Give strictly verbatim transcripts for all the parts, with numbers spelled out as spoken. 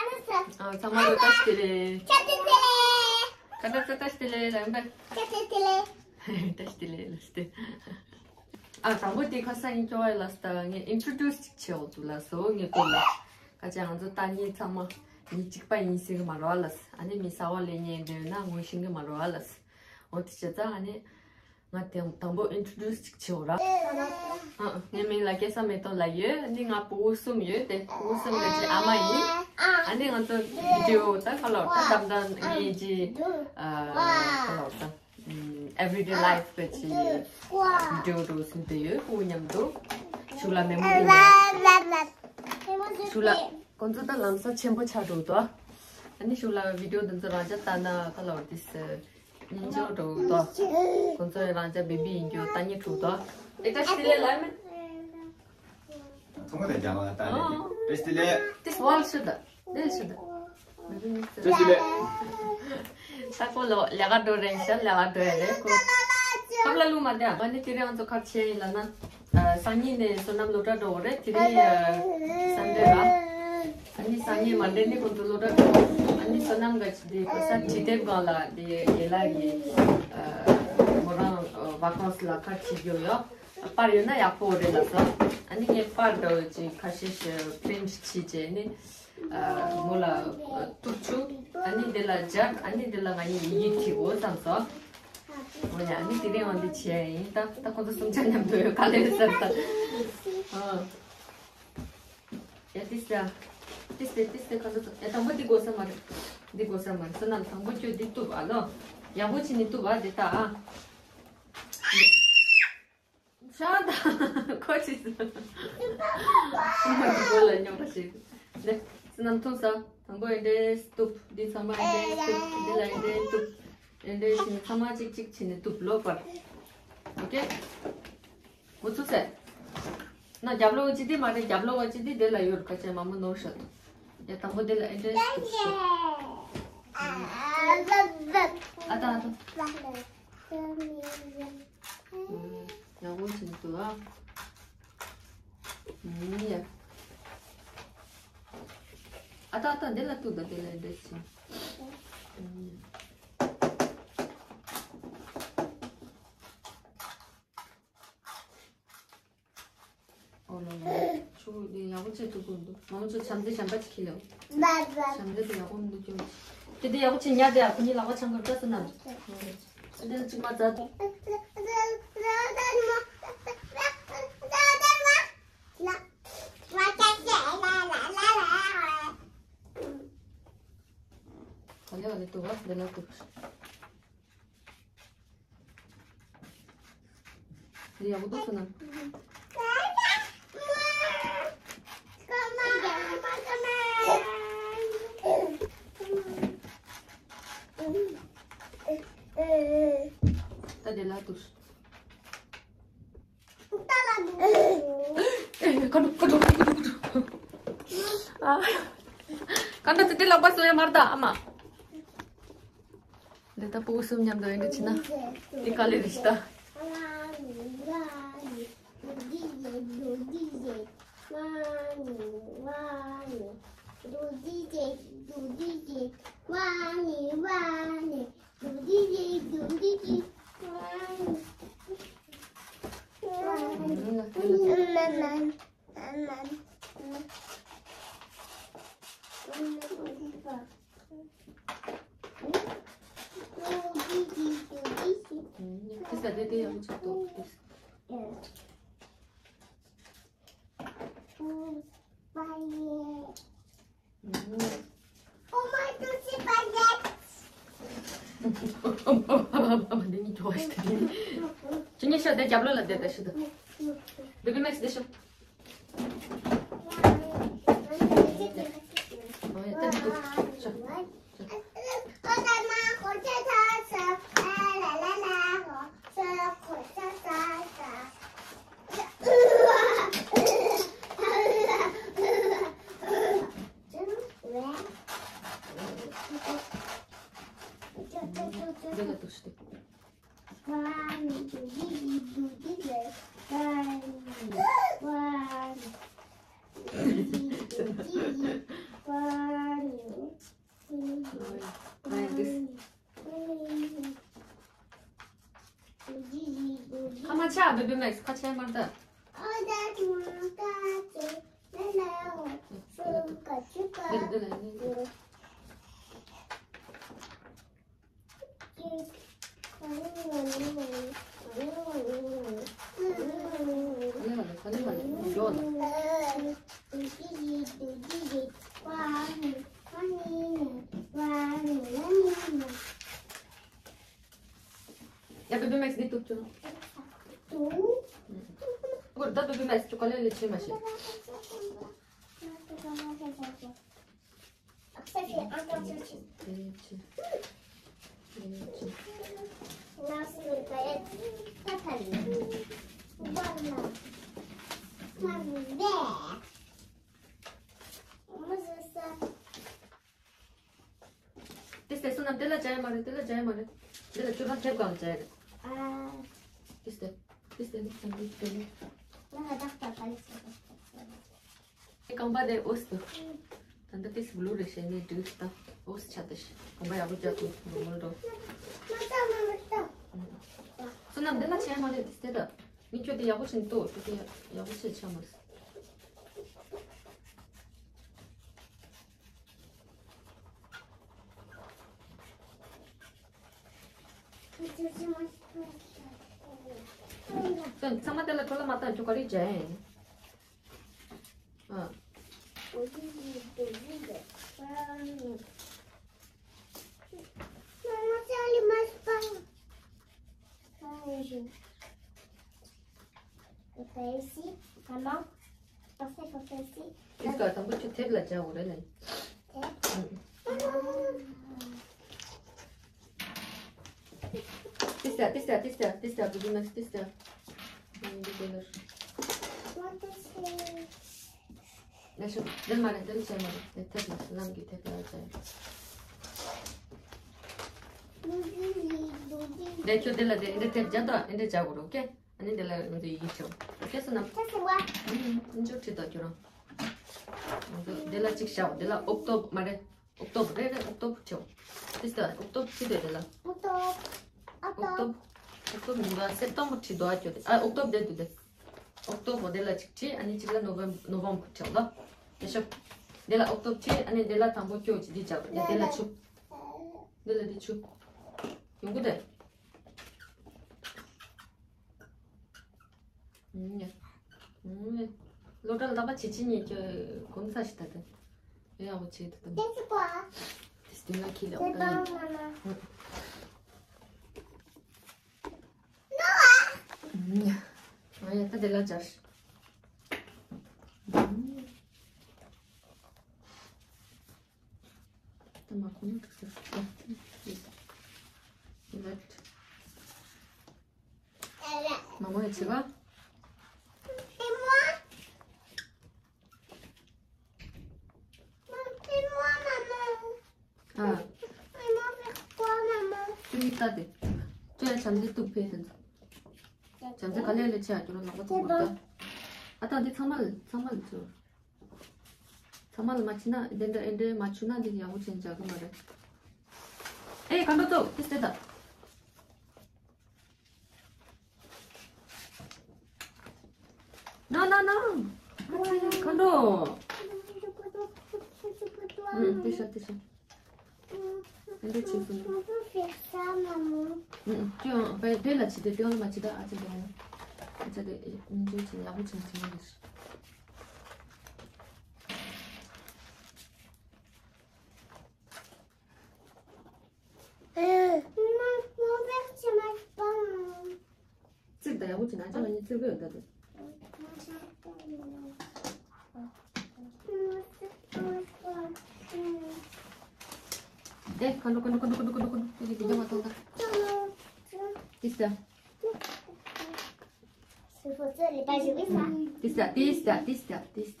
ཨ་ཚང་མ་ལ་བཀྲ་ཤིས་བདེ་ལེགས། ཁ་ཁ་ཁ་བཀྲ་ཤིས་བདེ་ལེགས་ལབ་པ། བཀྲ་ཤིས་བདེ་ལེགས་ལབ་སྟེ། ཨ་དང་པོ་དེ་ཁ་སང་ཡིན་སྐྱོ་བ་ལ་ས་ངས་ཨིན་ཊྲོ་ཌུས་ཅིག་བྱེད་འོག་ཏུ་ལ་སོ་ངས་གོ་ལ། ཁ་ཅག་ང་ཚོ་ལྟ་ཉིན་ཚང་མ་ཉིན་གཅིག་པ་ཡིན་ཟེར་གི་མ་རོ་ཨ་ལ་ས། ཨ་ནི་མི་ས་བ་ལས་ཉན་འདོད་ན་ངོ་ཤེས་གི་མ་རོ་ཨ་ལ་ས། འོ་དེ་བྱས་ཙང་ཨ་ནི། ང་དེ་དང་པོ་ཨིན་ཊྲོ་ཌུས་ཅིག་བྱེད་འོ་ར། ཨ་ངའི་མིང་ལ་སྐལ་བཟང་མེ་ཏོག་ལ་ཡོད། ཨ་ནི་ང་ཕྲུ་གུ་གསུམ་ཡོད་དེ། ཕྲུ་གུ་གསུམ་གི་ཅི་ཨ་མ་ཡིན། ཨ་ནི་ང་ཚོ་བི་ཌི་ཡོ་ད་ཁ་ལོར་ད་དམ་དམ་ངའི་ཅི་ཨ་ཁ་ལོར་ད་ཨེ་ཝི་རི་ཌེ་ལའིཕ་གི་ཅི་བི་ཌི་ཡོ་འགྲོ་སུན་དེ་ཡོད། ཕྲུ་གུ་མཉམ་དུ་ཤུགས་ལ་མེ་མོ་ཡིན། ཤུགས་ལ་ཁོང་ཚོ་ད་ལམ་སང་ཆེན་པོ་ཆགས་འགྲོ་དོ། ཨ་ནི་ཤུགས་ལ་བི་ཌི་ཡོ་འདི་ཚོ་རང་ཅག་ལྟ་ན་ཁ་ལོར་དེ་སི། ཉིན་ཅོ་འགྲོ་དོ། ཁོང་ཚོ་རང་ཅག་བི་བི་ཡིན་རྒྱུ་ལྟ་ཉིན་འཁྲུག་དོ། ཨེ་ད་སྟི་ལེ་ལ་མེ། ཐོག་མ་དང་རྒྱ་མ་ལ་ལྟ་ནས་ཨོ། ཏེ་སྟི་ལེ། ཏེ་སི་ཝལ་ཤི་ད། ཏེ་ཤི་ད། བི་བི་ནི་ཏེ་སྟི་ལེ། ས་ཀོ་ལོ་ལེ་ག་འགྲོ་རེད་ཤ་ལེ་ག་འགྲོ་ཡ་རེད་ཁོ། ཁབ་ལ་ལུ་མ་དེ་ཨ་ནི་ཏི་རེ་ང་ཚོ་ཁར་ཆེ་ཡིན་ལ་ན། སང་ཉིན་ནས་བསོད་ནམས་སློབ་གྲྭ་འགྲོ་དགོས་རེད། དེ་རིང་སན་ཌེ་ར། ཨ་ནི་སང་ཉིན་མན་ཌེ་ནས་ཁོང་ཚོ་སློབ་གྲྭ་འགྲོ། ཨ་ནི་བསོད་ནམས་ག་ཅི་དེ་གོ་ས་ཁྲི་ལྡེབ་སྒང་ལ་དེ་དགེ་ལགས་ཀྱི་མོ་རང་ཝ་ཀོན་སི་ལ་ཁ་ཁྲིད་རྒྱུ་ཡོད། པར་ཡོད་ན་ཡག་པོ་རེད་ལ་ས། ཨ་ནི་ངས་པར་འདྲ་བོ་ཅིག་ཁ་ཤས་ཤིག་པི་རིན་ཊི་བྱས་རྗེས་ནི། མོ་ལ་གཏུབ་བཅུག་ཨ་ནི་འདི་ལ་སྦྱར། ཨ་ནི་འདི་ལ་ང་གཉིས་ཡི་གེ་བྲིས་འོ་བསམ་སོང་། འོ་ཡ་ཨ་ནི་དེ་རིང་འོ་འདི་བྱས་ཡིན། ད་ད་ཁོ་ཚོ་གསུམ་ཆ་མཉམ་དུ་ཡོད་ག་ལེར་ཟེར་ད། ཨ་ཡ་ཏིས་ཏ་ཏིས་ཏེ་ཏིས་ཏེ་ཁ་ཚོ་ཡ་དང་པོ་འདི་དགོས་ས་མ་རེད། འདི་དགོས་ས་མ་རེད་སོ་ན་དང་པོ་ཁྱོད་འདི་གཏུབ་ཨ་ལོ། ཡག་པོ་བྱས་ནས་གཏུབ་ཨ་འདི་ད་ཨ། ཤ་ད་ཁོ་ཅི་ཟེར། ཁོ་མ་གི་མགོ་ལ་རྙོག་པ་ཞིག་ལེ། སི་ནམ་འཐུང་ས། དང་པོ་ཨེ་འདྲས་གཏུབ། འདི་ཚང་མ་ཨེ་འདྲས་གཏུབ། འདི་ལ་ཨེ་འདྲས་གཏུབ། ཨེ་འདྲས་བྱས་ནས་ཚང་མ་གཅིག་གཅིག་བྱས་ནས་གཏུབ་ལོ་པར། ཨོ་ཀེ། འགོ་ཚུགས་སེ། ན་རྒྱབ་ལོགས་ཅི་འདི་མ་རེད། རྒྱབ་ལོགས་ཅི་འདི་དེ་ལ་ཡོད་ཁ་ཆེ་མ་མོ་ནོར་ཤ་ཏོ། ཡ་དང་པོ་དེ་ལ་ཨེ་འདྲས་གཏུབ་ཤོག་ཨ་ད་ཨ་ད། ཡག་པོ་བྱེད་འདུག་ཨ། ཡ། ཨ་ད་ཨ་ད་འདི་ལ་ཏུ་ད་འདི་ལ་འདྲེ་ཆེ། ཨོ་ལོ་ལོ། ཆུ་འདི་ཡག་པོ་བྱེད་ཐུབ་ཀྱི་འདུག་ང་ཚོ་བྱམས་བརྩེ་གཞན་པ་ཅིག་ཁྱེར་ལེའོ། བྱམས་བརྩེ་དེ་ཡག་པོ་མི་འདུག་ཀྱོ། དེ་དེ་ཡག་པོ་བྱེད་ཉར་དེ་ཡག་ཁོ་གཉིས་ལག་པ་འཆང་གི་འདྲ་སོ་ན། དེ་ལ་གཅིག་མ་ཛ། ག་ལེ་ག་ལེ་ཏུ་བ་འདི་ལ་ཏུ། འདི་ཡག་པོ་འདུག་སོ་ན། ད་འདི་ལ་ཏུ། ཨེ་ཀ་ཏུ་ཀ་ཏུ་ཀ་ཏུ་ཀ་ཏུ། ཨ། ཀ་ཏུ་དེ་ལག་པ་སོ་ཡ་མར་ད་ཨ་མ། འདི་ལྟ་བུ་གསུམ་མཉམ་དུ་ཨེ་འདྲ་བྱེད་ན། འདི་དཀའ་ལས་རེད་ཤི་ད། འདི་གཉིས་ཁྱོད་ཤི་ད། ཁྱེད་གཉིས་ཤི་ད་རྒྱབ་ལོགས་ལ་བསྡད་ད་ཤི་ད། འདི་གི་ནེག་སི་འདི་ཤི། འདི་ལ་ཏོག་ཙམ། ཆ་བེ་བེ་མེག་སི་ཁ་ཆེ་མར་ད། འདི་ལ་འདི་ལ་ནི། ཡ་བེ་བེ་མེག་སི་འདི་གཏུབ་ཆོག་འགོར་ད་བེ་བེ་མེག་སི་ཆོ་ག་ལེ་ལེ་ཆེ་མ་ཤེས། ཏིས་ཏེ་སོ་ནམ་དེ་ལ་བྱ་ཡ་མ་རེད། དེ་ལ་བྱ་ཡ་མ་རེད། དེ་ལ་ཆུ་རང་ཐེབས་གང་བྱ་ཡ་རེད། ཨ། ཏིས་ཏེ། ཏིས་ཏེ་ནི་ཚང་མི་དེ་ནི། ང་ལ་ཏག་ཏག་ག་ལ་ཟེར། རྐང་པ་དེ་ཨོས་ཏུ། ད་ལྟ་ཏིས་བླུག་རེ་བྱས་ནས་འགྲིག་ད། ཨོས་ཆ་ཏེ་ཤི། རྐང་པ་ཡག་པོ་རྒྱག་དགོས་མོལ་འགྲོ། སོ་ནམ་དེ་ལ་བྱ་ཡ་མ་རེད། ཏིས་ཏེ་ད། མི་ཁྱོད་དེ་ཡག་པོ་བྱས་ནས་ལྟོས། ཁྱོད་དེ་ཡག་པོ་བྱས་ཆ་མ་རེད། ཚང་མ་དེ་ལ་འཕྲོ་བརླག་མ་བཏང་། ཁྱོད་ག་རེ་བྱས་ཡིན། ཨ། Fancy, maman. Parfait, faut faire ici. Tis ka tambu chu tep la cha ore le. Tep? Tis ta, tis ta, tis ta, tis ta, budu nas tis ta. Budu nas. What is this? Dah shu, dah mana, dah shu mana. Dah tep la, lam ki tep la cha. Dah chu de la de, inde tep ja ta, inde ja ore, okay? ཨ་ནི་འདི་ལ་ང་ཚོ་ཡི་གེ་བྲིས། ཨོ་ཁེ་སོ་ནམ། ཁ་སེ་བ། ཨུམ། འཇུག་བྲིས་དོ་ཁྱོད་རང་། ང་ཚོ་འདི་ལ་གཅིག་བཞག་འདི་ལ་ཨོག་ཏོབ་མ་རེད། ཨོག་ཏོབ་རེད་རེད། ཨོག་ཏོབ་བྲིས། ཏིས་ཏ་ཨོག་ཏོབ་བྲིས་དོ་འདི་ལ། ཨོག་ཏོབ། ཨོག་ཏོབ། ཨོག་ཏོབ་མིན་པ་སེབ་ཏོམ་བར་བྲིས་དོ་ཨ་ཁྱོད་དེ། ཨ་ཨོག་ཏོབ་དེ་འདུག་དེ། ཨོག་ཏོབ་འོ་དེ་ལ་གཅིག་བྲིས། ཨ་ནི་གཅིག་ལ་ནོ་ཝེམ་ནོ་ཝེམ་བར་བྲིས་ལ། དེ་ཤོག་འདི་ལ་ཨོག་ཏོབ་བྲིས། ཨ་ནི་འདི་ལ་དང་པོ་ཁྱོད་ཀྱིས་འདི་བྱ་དགོས། འདི་ལ་ཆུ། འདི་ལ་འདི་ཆུ། ཡོང་གི་དེ། ཨུམ། ཨུམ། སློབ་གྲྭ་ལ་རྟག་པར་བྱེད་ཀྱི་ཉེ་ཀྱི་གོམས་ས་ཞིག་ད་དེ། ཡག་པོ་བྱེད་དུ་དང་། དེ་སྟེང་ལ་ཁྱི་ལ་འོ་ད་ཡིན། ཨུམ། ང་ཡ་ད་དེ་ལ་སྦྱར། ཨུམ། ད་མ་ཁོ་ན་འགྲིག་ཟེར། ཨ། ཡིན། ཡིན། མ་མོ་ཡ་ཆེ་བ། ཨ། ཅུ་ཡིག་ལྟ་དེ། ཅུ་ཡ་བྱམས་བརྩེ་ཐུག་ཕེ་ཟེར། བྱམས་བརྩེ་ག་ལེ་ལེ་ཆེ་ཨ་ཅོ་ལ་ལག་པ་ཐུག་དགོས་ད། ཨ་ད་འདི་ཚང་མ་ལ་ཚང་མ་ལ་ཅོ། ཚང་མ་ལ་མ་ཕྱིན་ན་འདི་འདྲ་ཨེ་འདྲ་མ་ཕྱུག་ན་འདི་ཡག་པོ་ཅན་འཇག་གི་མ་རེད། ཨེ་གང་འགྲོ་ཚོ་ཏིས་ཏེ་ད། ན་ན་ན། ཁ་འགྲོ། ཨུ་ཏེ་ཤ་ཏེ་ཤ། ཨེ་འདྲ་བྱས་སོང་། ཨུ་ཨུ་ཀྱང་བས་དེ་ལ་ཕྱི་དེ་དེ་ལ་མ་ཕྱི་ད་ཨ་ཅེ་དེ་ཨ་ཅེ་དེ་ཨིན་ཇོ་ཅེ་ཡག་པོ་ཅན་ཅེ་ཡག་པོ། ཙིག་ད་ཡག་པོ་བྱེད་ན་ཅང་ལ་ཉིད་ཙིག་གི་ཡོད་ད་དེ། ཨེ་ཁ་འགྲོ་ཁ་འགྲོ་ཁ་འགྲོ་ཁ་འགྲོ་ཁ་འགྲོ་ཁ་འགྲོ་ཁ་འགྲོ། ཏིས་ཏ། ཏིས་ཏ་ཏིས་ཏ་ཏིས་ཏ་ཏིས་ཏ།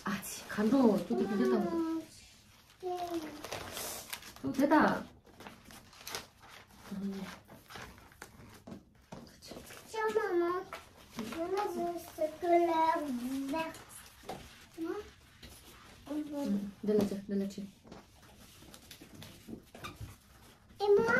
ཨ་ཙི་ཁ་འགྲོ་ཁྱོད་དེ་ག་འདྲ་བཏང་། ཁྱོད་དེ་ད། འདི་ལ་ཅི་འདི་ལ་ཅི། Et moi,